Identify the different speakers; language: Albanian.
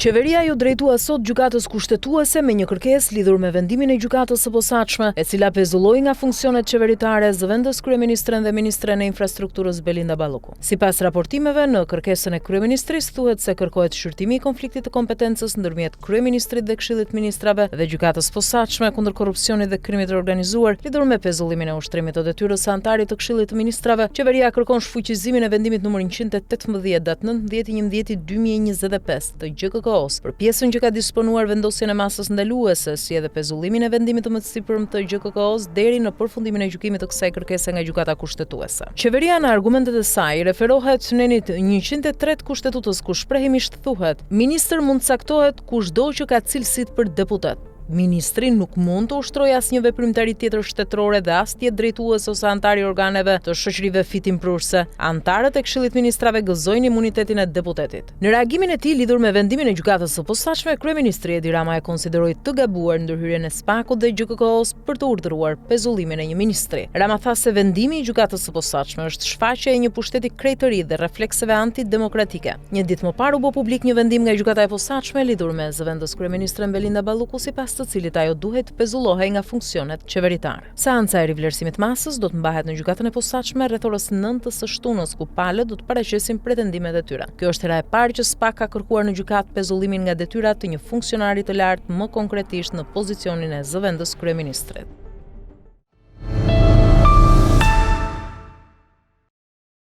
Speaker 1: Qeveria iu drejtua sot Gjykatës Kushtetuese me një kërkesë lidhur me vendimin e Gjykatës së Posaçme, e cila pezulloi nga funksionet qeveritare zëvendëskryeministren dhe ministren e Infrastrukturës Belinda Balluku. Sipas raportimeve, në kërkesën e kryeministrisë thuhet se kërkohet shqyrtimi i konfliktit të kompetencës ndërmjet kryeministrit dhe Këshillit të Ministrave dhe Gjykatës së Posaçme kundër Korrupsionit dhe Krimit të Organizuar lidhur me pezullimin e ushtrimit të detyrës së anëtarit të Këshillit të Ministrave, qeveria kërkon shfuqizimin e vendimit numër 118 datë 19 11 2025 të GJKKO-së për pjesën që ka disponuar vendosjen e masës ndaluese, si edhe pezullimin e vendimit të mësipërm të GJKKO-së deri në përfundimin e gjykimit të kësaj kërkese nga Gjykata Kushtetuese. Qeveria në argumentet e saj i referohet nenit 103 të Kushtetutës ku shprehimisht thuhet Ministër mund të caktohet kushdo që ka cilësitë për deputet. Ministri nuk mund të ushtrojë asnjë veprimtari tjetër shtetërore dhe as të jetë drejtues ose anëtar i organeve të shoqërive fitimprurëse. Anëtarët e Këshillit të Ministrave gëzojnë imunitetin e deputetit. Në reagimin e tij lidhur me vendimin e Gjykatës së Posaçme, kryeministri Edi Rama e konsideroi të gabuar ndërhyrjen e SPAK-ut dhe GJKKO-së për të urdhëruar pezullimin e një ministri. Rama tha se vendimi i Gjykatës së Posaçme është shfaqje e një pushteti krejt të ri dhe reflekseve antidemokratike. Një ditë më parë u bë publik një vendim nga Gjykata e Posaçme lidhur me zëvendëskryeministren Belinda Balluku sipas të cilit ajo duhej të pezullohej nga funksionet qeveritare. Seanca e rivlerësimit të masës do të mbahet në Gjykatën e Posaçme rreth orës 9 të së shtunës ku palët do të paraqesin pretendimet e tyre. Kjo është hera e parë që SPAK ka kërkuar në gjykatë pezullimin nga detyra të një funksionari të lartë, më konkretisht në pozicionin e zëvendëskryeministrit.